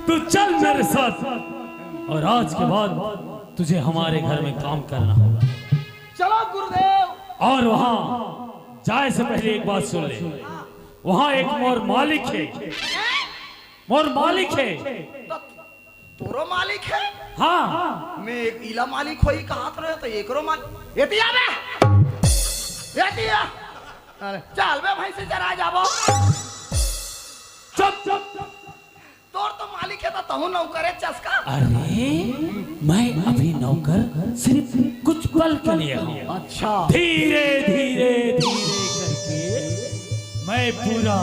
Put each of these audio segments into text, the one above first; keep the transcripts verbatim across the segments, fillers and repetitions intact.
तू चल मेरे साथ, और आज के बाद तुझे हमारे घर में काम करना होगा। चलो गुरुदेव। और वहां जाए से पहले एक बात सुन ले। वहां एक मोर मालिक है, मोर मालिक है। तो तोरो मालिक है? हाँ। मैं एक इला मालिक होई कहात रहे तो एकरो मालिक। एतिया बे, एतिया। अरे, चल बे, भैंसी चरा जाबो। चुप, चुप। तोर तो मालिक है तो तहु नौकरे चसका। अरे, मैं अभी नौकर सिर्फ कुछ पल के लिए हूँ। अच्छा। धीरे धीरे धीरे करके मैं पूरा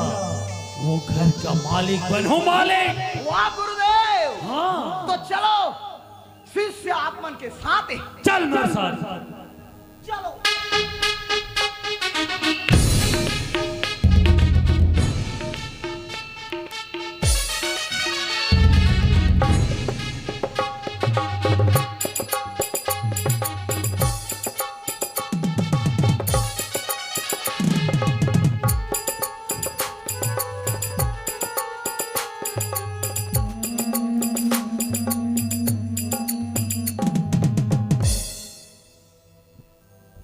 वो घर का मालिक बनूं, मालिक। वाह गुरुदेव। हाँ। तो चलो, शिष्य आप मन के साथ है। चल मेरे साथ। चलो।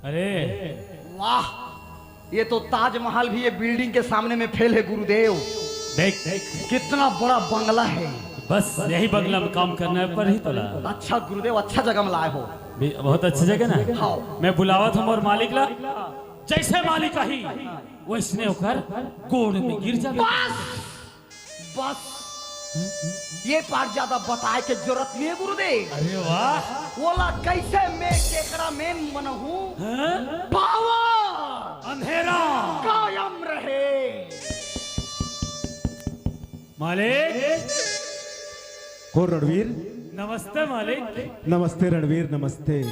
अरे, वाह, ये तो ताजमहल भी ये बिल्डिंग के सामने में फेल है गुरुदेव। देख, देख, कितना बड़ा बंगला है। बस यही बंगला में काम करना है पर ही तोला। अच्छा गुरुदेव, अच्छा जगह में लाए हो। भी-, बहुत अच्छी जगह ना। हाँ। मैं बुलावत हूँ मोर मालिक ला, जैसे मालिक आही वैसने ओकर गोड़ में गिर जाबे। बस, बस, ये पार ज्यादा बताए के जरूरत नहीं है गुरुदेव। अरे वाह। ओला कैसे मैं केकरा में मनहूँ? हाँ? पावर अंधेरा। कायम रहे। मालिक। कौन रणवीर? नमस्ते मालिक। नमस्ते रणवीर, नमस्ते।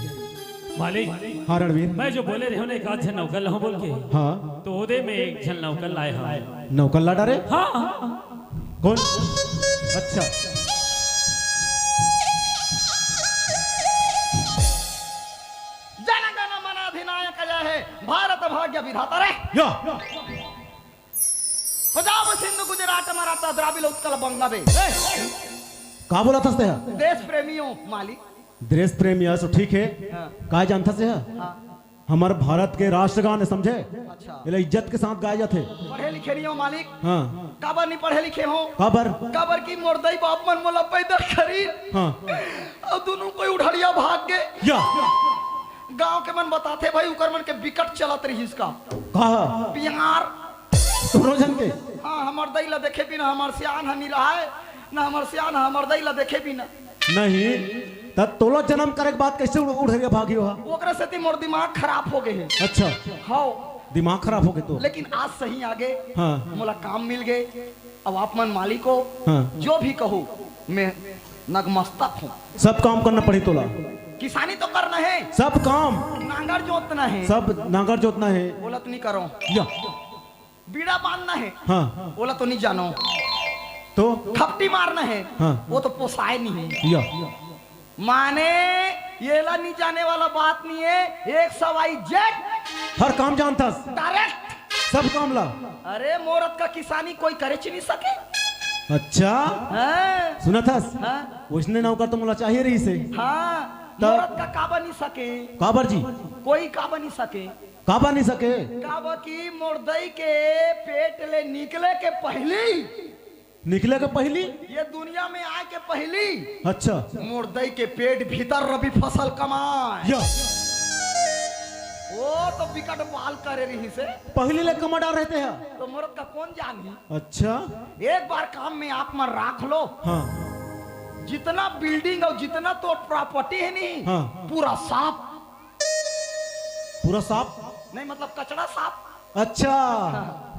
मालिक। हाँ रणवीर। मैं जो बोले रहे हो ना एक आध झन नौकर लाहूं बोल के। हाँ। तो ओदे में एक झन नौकर लाए हंव। नौकर ला डारे? हाँ। कौन? अच्छा। जन गण मन अधिनायक जय हे भारत भाग्य विधाता रे। या। पंजाब सिंधु गुजरात मराठा द्राविड़ उत्कल बंग बे। का बोलत हस तेहा? देश प्रेमी हो मालिक। देश प्रेमी हे तो ठीक हे। हाँ। का जानत हस तेहा? हाँ। हमर भारत के राष्ट्रगान हे, समझे? अच्छा। एला इज्जत के साथ गाए जाथे। पढ़े लिखे नहीं हो मालिक। हाँ। काबर नहीं पढ़े लिखे हो? काबर? काबर कि मोर दई बाप मन मोला पैदा करिन। हाँ। अउ दुनों कोई उढ़ड़िया भाग गे। या। गांव के मन बताथे भाई, उकर मन के बिकट चलत रहिस का। कहा? प्यार। दोनों झन के? हाँ, हमर दई ला देखे बिना हमर सियान ह नी रहय, ना हमर सियान ह हमर दई ला देखे बिना। नहीं, त तोला जन्म करे के बाद कैसे उड़-, उढ़ड़िया भागी हो? ओकरे सेती मोर दिमाग खराब हो गे हे। अच्छा। हाँ। दिमाग खराब हो गे तो? लेकिन आज सही आ गे। हाँ। मोला काम मिल गे। अब आप मन मालिक हो, हाँ। जो भी कहो, मैं नगमस्तक हूँ। सब काम करना पड़ी तोला। किसानी तो करना हे। सब काम। नांगर जोतना हे। सब नांगर जोतना हे। ओला तो नहीं करो। या। बीड़ा बांधना हे। हाँ। ओला तो नहीं जानो। तो? खपटी मारना हे। हाँ। वो तो पोसाय नहीं हे। या। माने, येला नहीं जाने वाला बात नहीं हे। एक सवाई जेट। हर काम जानथस। डायरेक्ट। सब काम ला। अरे, मोर अतका किसानी कोई करेच नहीं सके। अच्छा। हाँ। सुनत हस? हाँ। वइसने नौकर तो मोला चाहिए रहिस हे। हाँ। त- मोर अतका काबर नहीं सके। काबर जी? कोई काबर नहीं सके। काबर नहीं सके? काबर कि मोर दई के पेट ले निकले के पहिली निकले के पहिली? ये दुनिया में आए के पहिली। अच्छा। मोर दई के पेट भीतर रबी फसल कमाए। या। वो तो बिकट बाल करे रहिस हे। पहिली ले कमा डार रहते हैं। तो मोर अतका कौन जानही? अच्छा। एक बार काम में आप मन राख लो। हाँ। जितना बिल्डिंग अउ जितना तोर प्रॉपर्टी हे नहीं, हाँ। पूरा साफ। पूरा साफ? नहीं, मतलब कचरा साफ। अच्छा,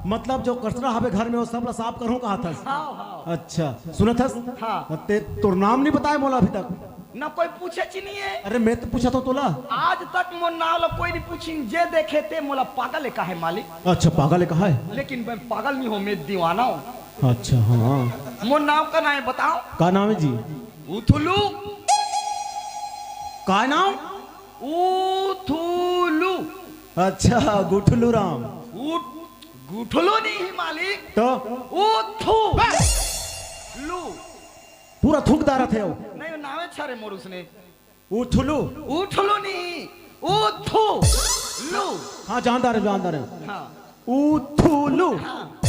मतलब जो कचरा हवे घर में, वो सब ला साफ करहूं कहत हस? हाँ, हाँ। अच्छा, सुनत हस? हाँ। ते तोर नाम नहीं बताए मोला अभी तक। ना कोई पूछे च नहीं हे। अरे, मैं तो पूछत हंव तोला। आज तक मोर नाम ला कोई नहीं पूछिन, जे देखे ते मोला पागल हे कहे मालिक। अच्छा, पागल हे कहे? लेकिन मैं पागल नहीं हंव, मैं दीवाना हंव। अच्छा, हाँ। मोर नाम का नाम हे, बताओ। का नाम हे जी? उथुलू। का नाम? उथुलू। अच्छा, गुठलू राम। उठ-, गुठलू नहीं हे मालिक। तो? उथुलू। पूरा थूक डारत हे वो। नहीं, वो नावे छरे मोर उसने। उथुलू। उठलू नहीं, उथुलू। हाँ, जानदार हे, जानदार हे। हाँ। उथुलू। हाँ।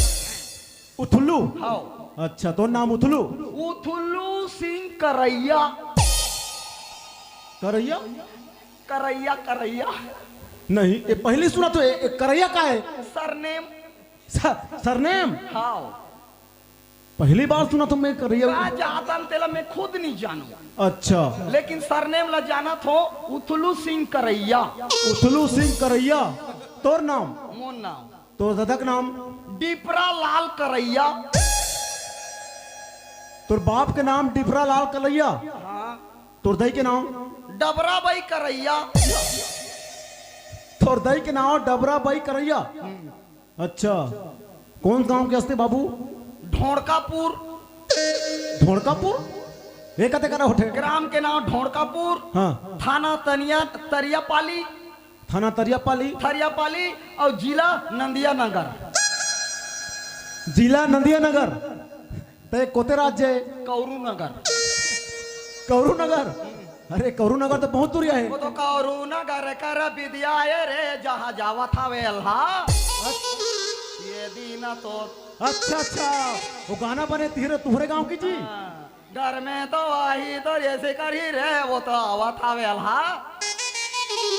उथुलू। हाँ। अच्छा, तोर नाम उथुलू? उथुलू सिंह करैया। करैया? करैया, करैया। नहीं, ये पहली सुनत हों, ये, ये करैया का हे? सरनेम। स-, सरनेम? हाँ। पहली बार सुनत हों मैं करैया। का जातन तेला मैं खुद नहीं जानों। अच्छा। लेकिन सरनेम ला जानत हों, उथलू सिंह करैया। उथलू सिंह करैया। तोर नाम? मोर नाम। तोर ददा के नाम? डिपरा लाल करैया। तोर बाप के नाम डिपरा लाल करैया? हाँ। तोर दाई के नाम? डबरा बाई करैया। तोर दाई के नाम डबरा बाई करैया? हम्म। अच्छा, कौन गांव के हस ते बाबू? ढोड़कापुर। ढोड़कापुर? ये कते करा होथे? ग्राम के नाम ढोड़कापुर। हाँ। थाना तनिया, तरियापाली। थाना तरियापाली। तरियापाली अउ जिला नंदिया नगर। जिला नंदिया नगर। तैं कोते राज्य हे? कौरू नगर। कौरू नगर? अरे, कौरू नगर तो बहुत दूरिहा हे। वो तो कौरू नगर कर विद्या आए रे, जहाँ जावत हवे अल्हा। ये दीना तो अच्छा, अच्छा, वो गाना बने तिहरे तुहरे गांव के जी। हाँ, घर में तो आही तो जैसे करही रे, वो तो आवत हवे अल्हा।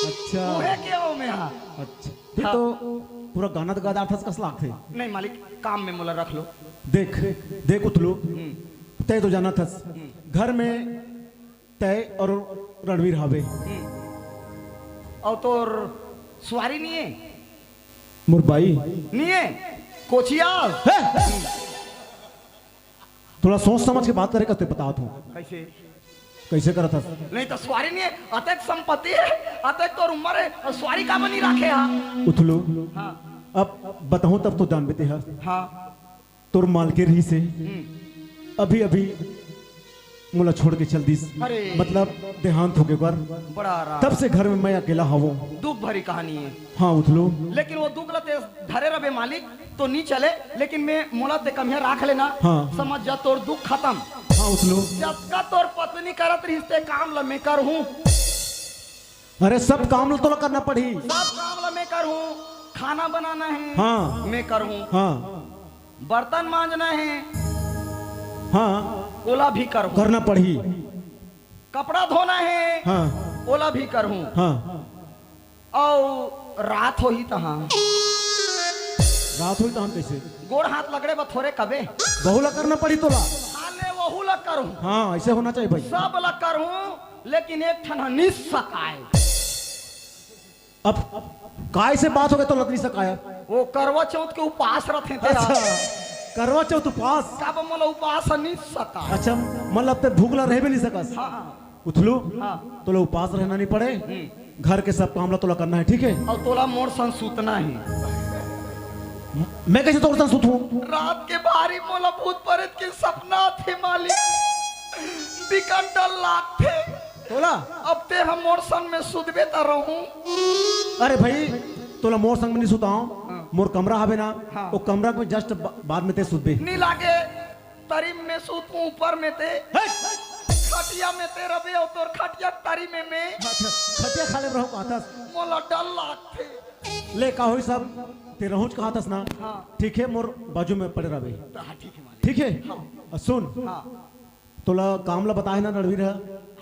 अच्छा। उहे के हो में हा। अच्छा, फिर हाँ। तो पूरा गाना तो गा डारथस कस लागथे। नहीं मालिक, काम में मोला रख लो। देख, देख उथलू, हम्म। तैं तो जानथस, हम्म। घर में तैं अउ रणवीर हवे। हम्म। अउ तोर सुवारी नहीं हे? मोर बाई। नहीं हे? कोचिया? हे! थोड़ा सोच समझ के बात करे कस ते बतात हों। कैसे? कैसे करत हस? नहीं तो सुवारी नहीं हे, अतेक संपत्ति हे, अतेक तोर उम्र हे, अउ सुवारी का बनी राखे हा? उथलू। हाँ। अब बताहूं तब तो जानबे तेहा। हाँ। तोर मालकिन रहिसे, हम्म। अभी अभी मोला छोड़ के चल दिस। अरे। मतलब देहांत होगे ओकर। बड़ा आराम। तब से घर में मैं अकेला हवों। दुख भरी कहानी हे। हाँ उथलू। लेकिन वो दुख ला ते धरे रबे मालिक तो नी चले, लेकिन मैं मोला ते कम्हिया राख लेना। हाँ। समझ जा तोर दुख खतम। हाँ उथलू। जतका तोर पत्नी करत रहिस ते काम ला मैं करहूं। अरे सब काम ला तोला करना पड़ही। सब काम ला मैं करहूं। खाना बनाना हे, हाँ। मैं करहूं। हाँ। बर्तन मांजना हे, हाँ। ओला भी करहूं। करना पड़ही। कपड़ा धोना हे, हाँ। ओला भी करहूं। हाँ। अउ रात होही तहां। रात होही तहां कैसे? गोड़ हाथ लगड़े बर थोरे कबे। वहू ला करना पड़ही तोला। हाले वहू ला करहूं। हाँ, ऐसे होना चाहिए भाई। सब ला करहूं, लेकिन एक ठन ह निस सकाय। अब काय से बात होगे तो लकड़ी से काया? वो करवा चौथ के उपास रथे तेरा। अच्छा, करवा चौथ उपास? काबर मोला उपास ह नी सता। अच्छा, मतलब ते भूख ला रहे भी नहीं सकस? हाँ। उथलू, हाँ। तोला उपास रहना नहीं पड़े, हम्म। घर के सब काम ला तोला करना हे, ठीक हे? अउ तोला मोर संग सुतना हे। मैं कैसे तोर संग सुतहूं? रात के भारी मोला भूत प्रेत के सपना आथे मालिक, बिकट डर लागथे। तोला? अब ते ह मोर संग में सुतबे त रहूं। अरे भाई, तोला मोर संग में नहीं सुताओं। हाँ। मोर कमरा हवे ना, हाँ। वो कमरा में just बा-, बाद में ते सुतबे। नहीं लागे, तरी में सुतहूं ऊपर में ते। हे! खटिया में ते रबे अउ तोर खटिया तरी में मैं। अच्छा, खटिया खाली रहो कहथस। मोला डर लागथे। ले का होही सब, ते रहूंच कहथस ना। हाँ। ठीक हे, मोर बाजू में पड़े रबे। हाँ, ठीक हे मालिक। ठीक हे? हाँ। अउ सुन। हाँ। तोला काम ला बताए ना रणवीर ह?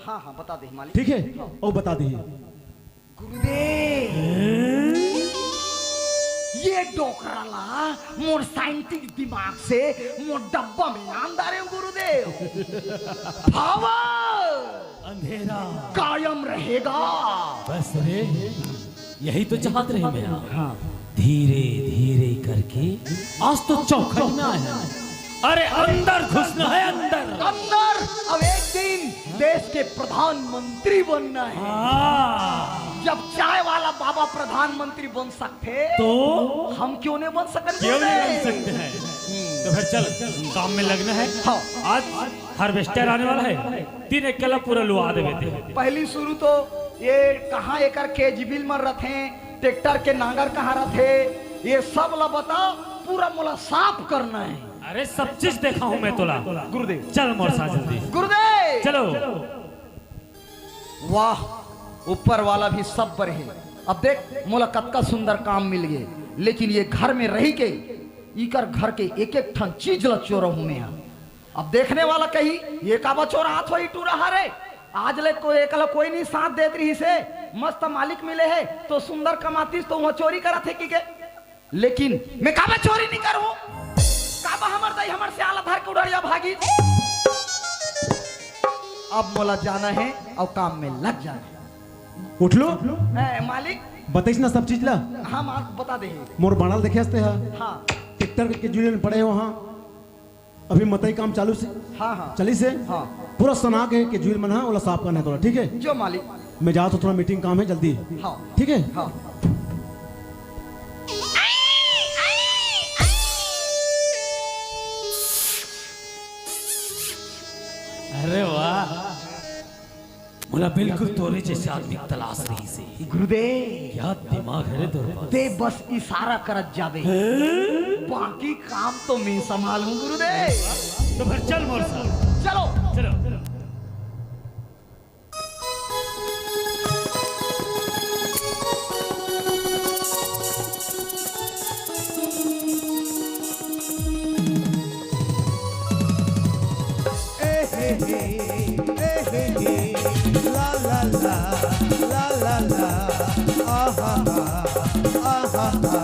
हाँ, हाँ, बता दे मालिक। ठीक हे? हाँ। अउ बता दे। गुरुदेव, ये डोकरा ला मोर साइंटिस्ट दिमाग से मोर डब्बा में आन डारे हूँ गुरुदेव। पावर अंधेरा कायम रहेगा। बस रे, यही तो चाहत रहे मैं। हाँ। धीरे धीरे करके आज तो चौखट में आया है। अरे अंदर घुसना है, अंदर। अंदर। अब एक दिन देश के प्रधानमंत्री बनना है। हाँ। जब चाय वाला बाबा प्रधानमंत्री बन सकथे तो हम क्यों नहीं बन सकते? क्यों नहीं बन सकते हैं? हम्म। तो फिर चल, काम में लगना है। हाँ। आज हार्वेस्टर आने वाला है, तीन एकड़ ला पूरा लुआ देबे ते। पहली शुरू तो ये कहाँ एकर केजबिल म रथे, ट्रैक्टर के नांगर कहाँ रथे, ये सब ला बता, पूरा मोला साफ करना है। अरे, सब चीज देखाहूं मैं तोला। गुरुदेव। चल मोर साथ जल्दी। गुरुदेव। चलो। वाह, ऊपर वाला भी सब बर हे। अब देख, मोला कतका सुंदर काम मिल गे, लेकिन ये घर में रही के इकर घर के एक एक ठन चीज ला चोरहूं मैं हा। अब देखने वाला कही, "ये काबर चोरात होही टूरा हरे? आज ले को एकला कोई नहीं साथ देत रहिसे, मस्त मालिक मिले हे, तो सुंदर कमातिस तो उहां चोरी करत हे कि के?" लेकिन मैं काबर चोरी नहीं करूं? काबर हमर दाई हमर सियाला धर के उड़रिया भागी? अब मोला जाना हे अउ काम में लग जाना हे। उठ लो। ए, मालिक। बताइस ना सब चीज ला। हाँ, मालिक बता दे। मोर बाणल देखे हंसते हा। हाँ। ट्रैक्टर के जुलियन पड़े हो वहाँ। अभी मतई काम चालू से। हाँ, हाँ। चली से। हाँ। पूरा सना के, के जुल मन हा, ओला साफ करना है थोड़ा, ठीक है? जो मालिक। मैं जात हूँ, थोड़ा मीटिंग काम है, जल्दी। हाँ। ठीक है? हाँ। अरे वाह, मोला बिल्कुल तोरे जैसे आदमी के तलाश रहिसे। गुरुदेव। क्या दिमाग है रे तोर पास? ते बस इशारा करत जाबे, हैं? बाकी काम तो मैं संभालूं गुरुदेव। तो फिर चल मोर साथ। चलो। चलो। ए हे हे, ए हे हे, ला ला ला, ला ला ला, आ हा हा, आ हा हा।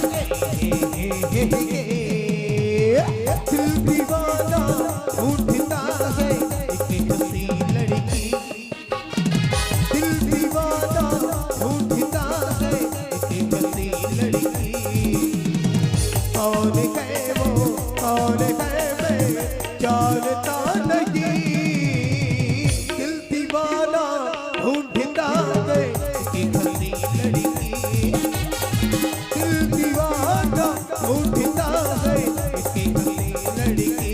ए हे हे हे हे हे। दिल दीवाना ढूंढता है एक हंसी लड़की। दिल दीवाना ढूंढता है एक हंसी लड़की। कौन है वो, कौन है मैं जानता नहीं। दिल दीवाना ढूंढता है एक हंसी लड़की। दिल दीवाना ढूंढता है एक हंसी लड़की।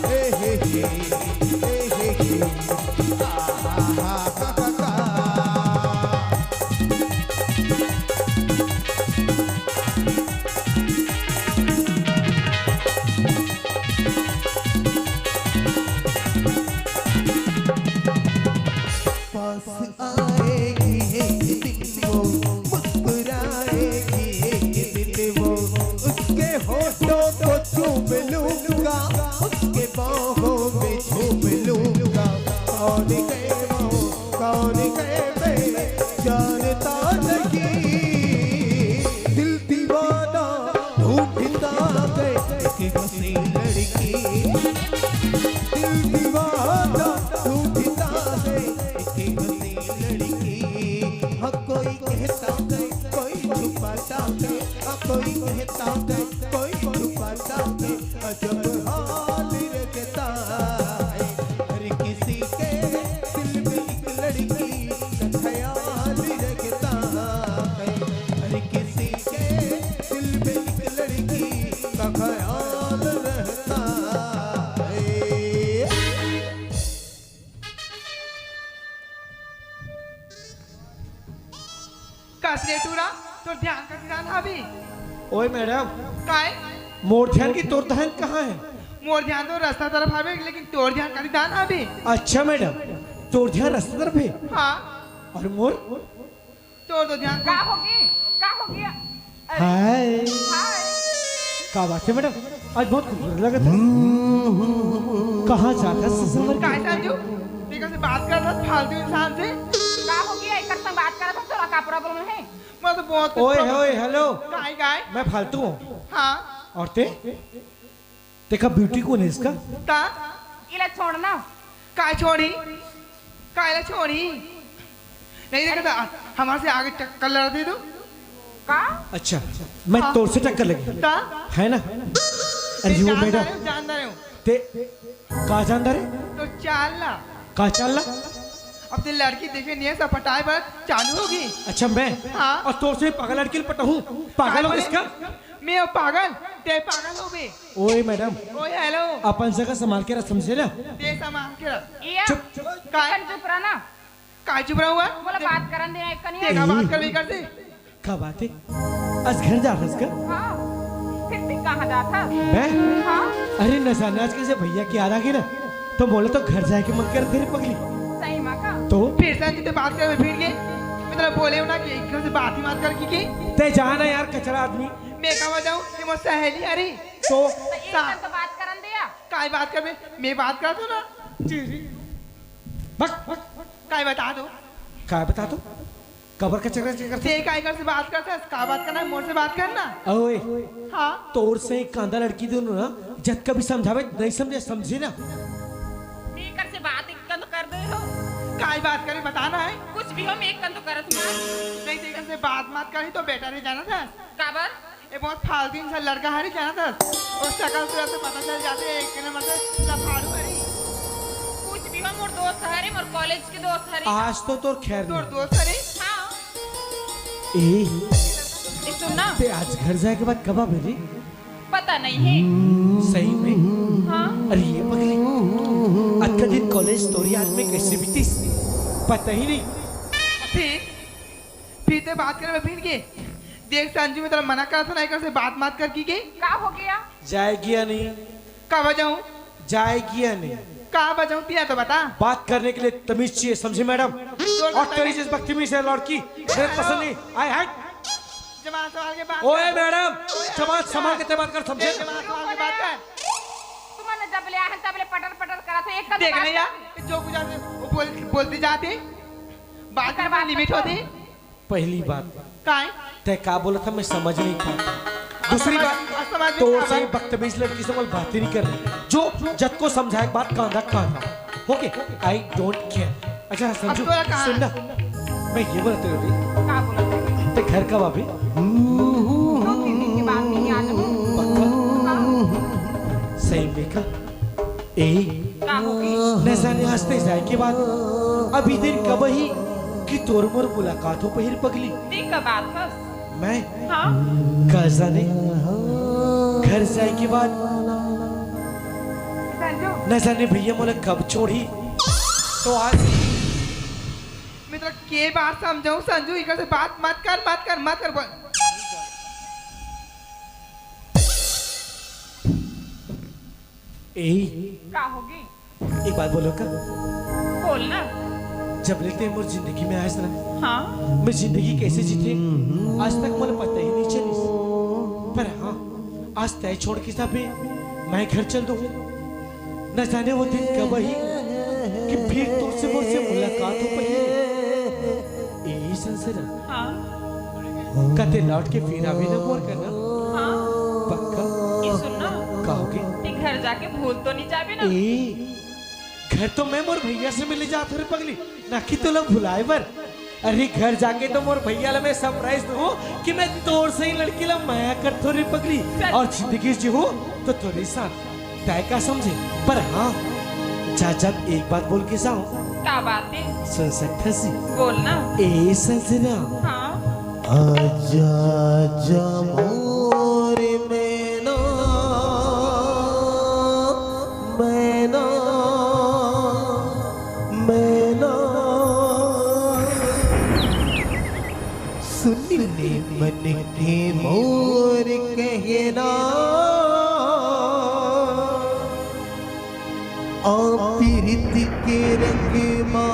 हे, हे, हे, हे, हे। पास आएगी एक दिन वो, मुस्कुराएगी एक दिन वो, उसके होठों को चूम लूंगा, उसके बाहों में झूम लूंगा। कौन गए वो, कौन गए मैं जानता नहीं। दिल दीवाना ढूंढता है एक हंसी लड़की। दिल दीवाना ढूंढता है एक हंसी लड़की। हाँ, कोई कहता है, कोई छुपाता है, हाँ, कोई कहता है, कोई छुपाता है, अजब हाल रखता है। हर किसी के दिल में एक लड़की का ख्याल रखता है। हर किसी के दिल में एक लड़की का ख्याल रहता है। कस रे टूरा, तोर ध्यान कति दान हावे? ओए मैडम। काय? मोर ध्यान की तोर ध्यान कहाँ है? मोर ध्यान तो रास्ता तरफ हावे, लेकिन तोर ध्यान कति दान हावे? अच्छा मैडम, तोर ध्यान रास्ता तरफ है? हाँ। और मोर? तोर तो ध्यान का होगी? का होगी? अरे। हाय। हाय। का बात है मैडम? आज बहुत खूबसूरत लगत है। कहाँ जात है ससुर? काय संजू? तेकर से बात करत हस फालतू इंसान से? का होगी? एकर संग बात करत हस, तोला का प्रॉब्लम है? मैं तो बहुत कुछ ओए, प्रॉब्लम ओए, है। हेलो। काय, काय? मैं फालतू हूँ। हाँ। और ते? तेखा ब्यूटी कौन है इसका? ता? इला छोड़ना। काय छोड़ी? काय ला छोड़ी? नहीं देखा था, हमारे से आगे टक्कर लड़ा दे तू। का? अच्छा, मैं हाँ। तोर से टक्कर लगी। ता? है ना? अरे ये वो जानता बेटा। रहे, जानता रहे हूँ। ते का जानता रे? तो चाल ला। का चाल ला? अब ते लड़की देखे नहीं है, सब पटाए बर चालू होगी। अच्छा मैं? हाँ। और तोर से पागल लड़की पटाऊँ? पागल हो पागल इसका? मैं हूँ पागल, ते पागल हो बे। ओए मैडम, ओए हेलो। अपन जगह संभाल के रख, समझे ना? ते संभाल के रख। इया, चुप। काय? चुप रहा ना। काय चुप रहा हुआ? मोला बात करन दे, एक कनी। देखा बात कर भी कर दे। का बात हे? आज घर जात हस का? हाँ। फिर से कहाँ जात हस? मैं? हाँ। अरे न जाने आज कइसे भैया के याद आ गे ना, तो मोला तो घर जाए के मन करत हे रे पगली। सही मा का? तो? फिर से जितने बात कर फिर के, मतलब बोले हो ना कि एक घर से बात ही मत कर की, की? ते जा ना यार कचरा आदमी। मैं कहाँ जाऊँ? ये मोर सहेली अरे। तो? तो एक सा- कन तो बात करन दे या। काय बात कर बे? मैं बात करत हूँ ना। जी, जी। बक, बक, बक। काय बता दो? काय बता दो? काबर कचर कचर करथे? ते काय कर से बात करथस? का बात करना हे? मोर से बात करना। ओए, हाँ? तोर से कांदा लड़की दोनों ना, जतका भी समझावे, नहीं समझे, समझे ना? मैं कर से बात एक कन तो कर दे हो। काय बात करे, बताना हे? कुछ भी हो, मैं एक कन तो करत हूँ। नहीं, ते कर से बात मत करी तो बेटा रे, जानत हस? काबर? ए बहुत फालतू इंसान लड़का हरे, जानत हस? और शकल सूरत से पता चल जाथे, एक नंबर से लफाड़ू हरे। कुछ भी हो, मोर दोस्त हरे, मोर कॉलेज के दोस्त हरे। आज तो तोर खैर तोर नहीं। दोस्त हरे? हाँ। ए, ए, सुन ना। ते आज घर जाए के बाद कब आबे रे? पता नहीं है। सही में? हाँ। अरे ये पगली, अतका दिन कॉलेज तोर याद में कैसे बीतिस? पता ही नहीं। फिर, फिर ते बात करे फिर के। देख संजू, मैं तेला मना करत हूँ ना, एकर से बात मत कर की के। का हो गया? जाएगी या नहीं? का बजाऊं? जाएगी या नहीं? का बजाऊं, तिया तो बता। बात करने के लिए तमीज चाहिए, समझे मैडम? और तेरी जैसी बदतमीज है लड़की, मेरे पसंद नहीं। I hate. जबान संभाल के बात ओए कर। मैडम, जबान संभाल के ते बात कर, समझे? जबान संभाल के बात कर। तुमने जब ले आए हैं, तब ले पटर पटर करा था, एक कन देख बात नहीं यार, कर। जो कुछ आते, वो बोल, बोलते जाते। बात एकर बात लिमिट कर। होती। पहली बात, काय? तै का बोला था, मैं समझ नहीं पाया। दूसरी बात, तोर से बदतमीज लड़की से मोला बात ही नहीं करना। जो जतको समझाए बात कांदा कांदा। ओके, आई डोंट केयर। अच्छा संजू, सुन ना, मैं ये बोलत हूँ, का बोलत हूँ? ते घर कब आबे? दो तीन दिन के बाद नहीं आ जाऊँ। पक्का? हाँ। सही में का? ए, का हो गई? न जाने आज ते जाए के बाद अभी दिन कब ही कि तोर मोर मुलाकात हो पहिर पगली। ते कब आत हस? मैं हाँ? का जाने घर जाए के बाद संजू। न जाने भैया मोला कब छोड़ी। तो आज मैं तेला के बार समझाऊं संजू, इकर से बात मत कर, मत कर, मत कर बोल। ए, का होगे? एक बात बोलो का? बोल ना। जब ले ते मोर जिंदगी में आयस ना, हाँ? मैं जिंदगी कैसे जीथे, आज तक मोला पता ही नहीं चलिस। पर हाँ, आज तय छोड़ के जाबे, मैं घर चल दूँ। न जाने वो दिन कब ही कि फिर तोर से मोर से मुलाकात हो पाही। ए संजना, हाँ? कते लौट के फिर आवे ना मोर करना? हाँ। पक्का? ये सुन ना। का होगे? ते घर जाके भूल तो नहीं जाबे ना? ए, घर तो मैं मोर भैया से मिले जात हूँ रे पगली, ना कि तोला भुलाए बर। अरे घर जाके तो मोर भैया ला मैं सरप्राइज दूँ कि मैं तोर से ही लड़की ला माया करत हूँ रे पगली, सच। और जिंदगी जी हूँ तो तोरे साथ। तय का समझे? पर हाँ, जा जा एक बात बोल के जाओ। का बात है? सुन सकता सी? बोल ना। ए सजना। हाँ। आजा, आजा मोर मैना, मैना, मैना। सुन ले मन के मोर कहना, आ पीरित के रंग मा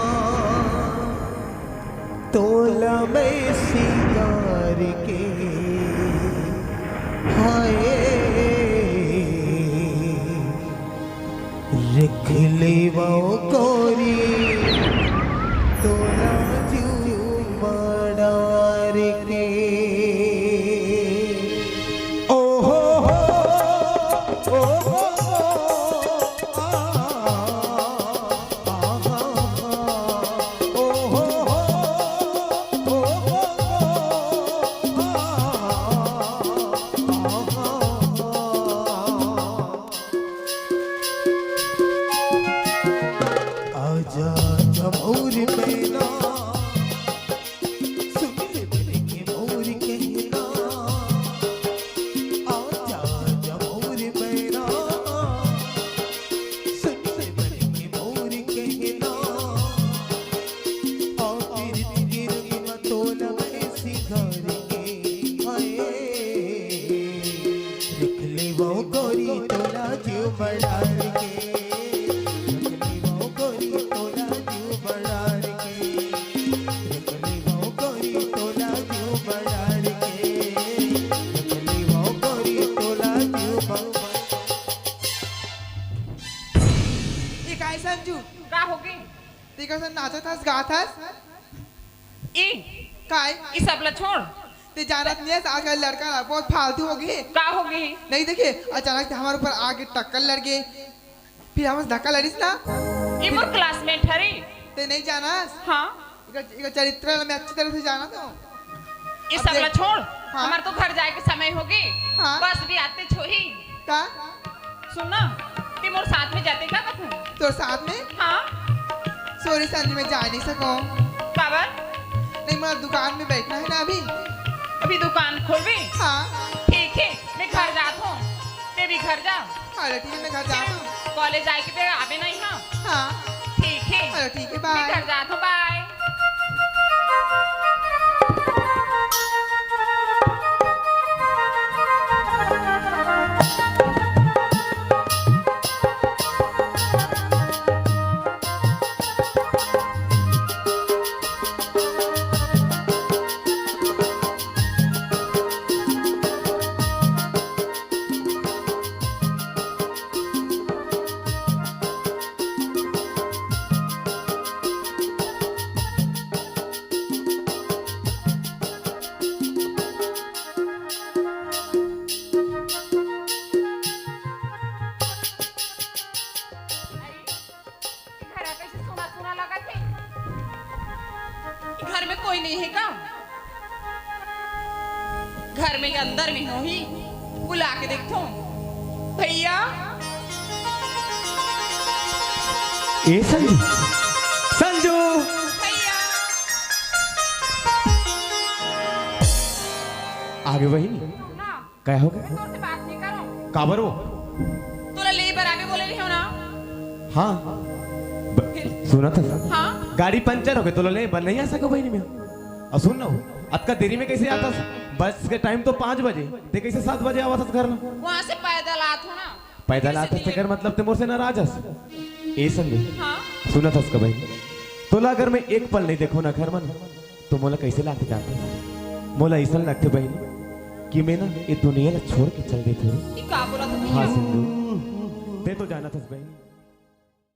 तोला मैं सिंगार के, हाय। रख लेवो कोरी तोला जुमा डार के। ओ हो हो, ओ हो हो, आ, आ, आ, आ, ओ हो हो, ओ हो हो, आ, कैसे नाचत हस, गात हस? ई, काय? ई सब ला छोड़। ते जानत नहीं हस, आजकल लड़का ला बहुत फालतू हो गए। का हो गई? नहीं देखे, अचानक से हमारे ऊपर आके टक्कर लड़ गए, फिर हमसे धक्का लड़िस ना। ई मोर classmate हरी। ते नहीं जानस? हाँ। इकर, इकर चरित्र ला मैं अच्छी तरह से जानत हूँ। ई अब सब ला देख। छोड़। हाँ। हमार तो घर जाए के समय होगे। हाँ। बस भी आते छोही। का? सुन ना, ते मोर साथ में जाते का कथूं? तोर साथ में? हाँ। Sorry संजू, मैं जा नहीं सकूं। काबर? नहीं, मोला दुकान में बैठना है ना अभी। अभी दुकान खोलबे? हाँ। ठीक है, मैं घर जात हूँ, ते भी घर जा। अरे ठीक है, मैं घर जात हूँ। College आए के बेरा आबे नहीं, हाँ? हाँ। ठीक है। अरे ठीक है, मैं bye। घर जात हूँ, bye। घर कैसे सूना सूना लगत हे? घर में कोई नहीं है का? घर में ही, अंदर में होही, बुला के देखथों। भैया। ए संजू, संजू। भैया। आगे बहिनी। सुन ना। काय हो गया? मैं तोर से बात नहीं करूं। काबर वो? तोला ले बर आबे बोले रहे हो ना? हाँ। ब-, फिर? सुनत हस? हाँ। गाड़ी पंचर हो गए, तोला ले बर नहीं आ सको बहिनी मैं। और सुन ना, अतका देरी में कैसे आत हस? बस के time तो पाँच बजे, ते कैसे सात बजे आवत हस घर में? वहाँ से पैदल आत हो ना। पैदल आत हस, तेकर मतलब ते मोर से नाराज हस। ए संजू, हाँ? सुनत हस का बहिनी? तोला अगर मैं एक पल नहीं देखो ना घर में, तो मोला कैसे लागथे जानत हस? मोला ऐसा लगथे बहिनी कि मैं ना ये दुनिया ला छोड़ के चल देथों रे। ई का बोलत हस? हाँ सिंधु, ते तो जानत हस बहिनी,